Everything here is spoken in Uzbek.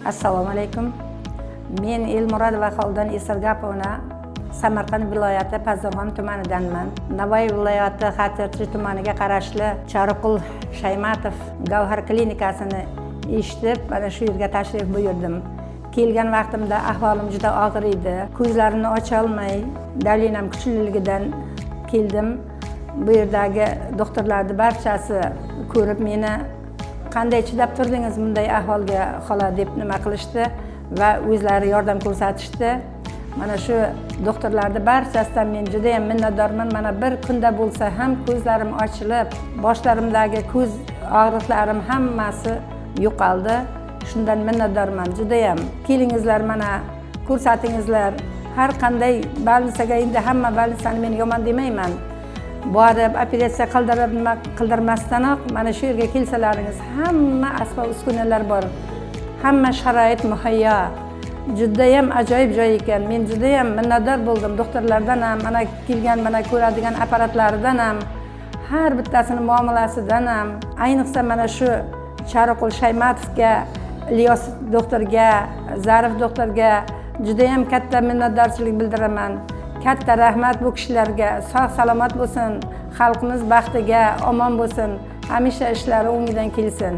Assalomu alaykum. Men Elmuradova Xolidon Esirgapovna, Samarqand viloyati Pazdarg'om tumanidanman. Navoiy viloyati Xatirchi tumaniga qarashli Choriqul Shaymatov Gavhar klinikasini eshitib, mana shu yerga tashrif buyurdim. Kelgan vaqtimda ahvolim juda og'ir edi. Ko'zlarimni ocholmay, давление m kuchliligidan keldim. Bu yerdagi doktorlarni barchasi ko'rib, meni "Qanday chidab turdingiz bunday ahvolga, xola?" deb nima qilishdi va o'zlari yordam ko'rsatishdi. Mana shu doktorlarni barchasidan men judayam minnatdorman. Mana bir kunda bo'lsa ham ko'zlarim ochilib, boshlarimdagi ko'z og'riqlarim hammasi yo'qoldi. Shundan minnatdorman judayam. Kelingizlar, mana ko'rsatingizlar. Har qanday больница ga, endi hamma больница ni men yomon demayman, borib operatsiya qildirib, nima qildirmasdanoq mana shu yerga kelsalaringiz, hamma asbob uskunalar bor, hamma sharoit muhayyo, judayam ajoyib joy ekan. Men judayam minnatdor bo'ldim doktorlardan ham, mana kelgan, mana ko'radigan apparatlaridan ham, har bittasini muomalasidan ham. Ayniqsa mana shu Chariqul Shaymatovga, Ilyos doktorga, Zarif doktorga judayam katta minnatdorchilik bildiraman. Katta rahmat bu kishilarga. Sog' salomat bo'lsin, xalqimiz baxtiga omon bo'lsin, hamisha ishlari o'ngidan kelsin.